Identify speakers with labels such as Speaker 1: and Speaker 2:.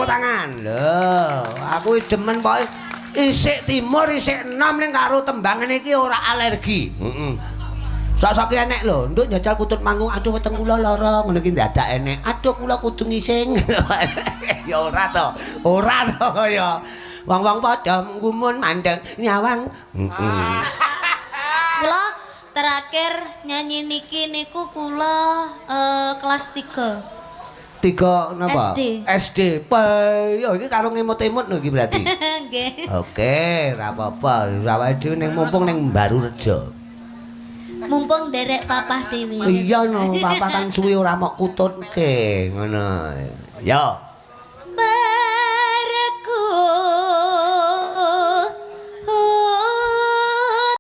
Speaker 1: Tepuk tangan. Lho, aku demen pokoke isik timur, isik enom ning karo tembang ngene iki ora alergi. Heeh. Sok-sok enek lho, nduk njajal kutut manggung, aduh weteng kula lara, ngono iki dadak enek. Aduh kula kudu ngising. Ya ora to. Ora to ya. Wong-wong padha nggumun mandeng nyawang. Heeh.
Speaker 2: Kula terakhir nyanyi niki niku kula kelas 3.
Speaker 1: 3 napa?
Speaker 2: SD.
Speaker 1: SD. Pa, ya iki karo ngemut-emut lho iki berarti.
Speaker 2: Nggih.
Speaker 1: Oke, ora apa-apa. Awake dhewe ning mumpung ning Barurejo.
Speaker 2: Mumpung derek papah dhewe.
Speaker 1: Iya no, papa kan suwi ora mok kututke ngono. Ya.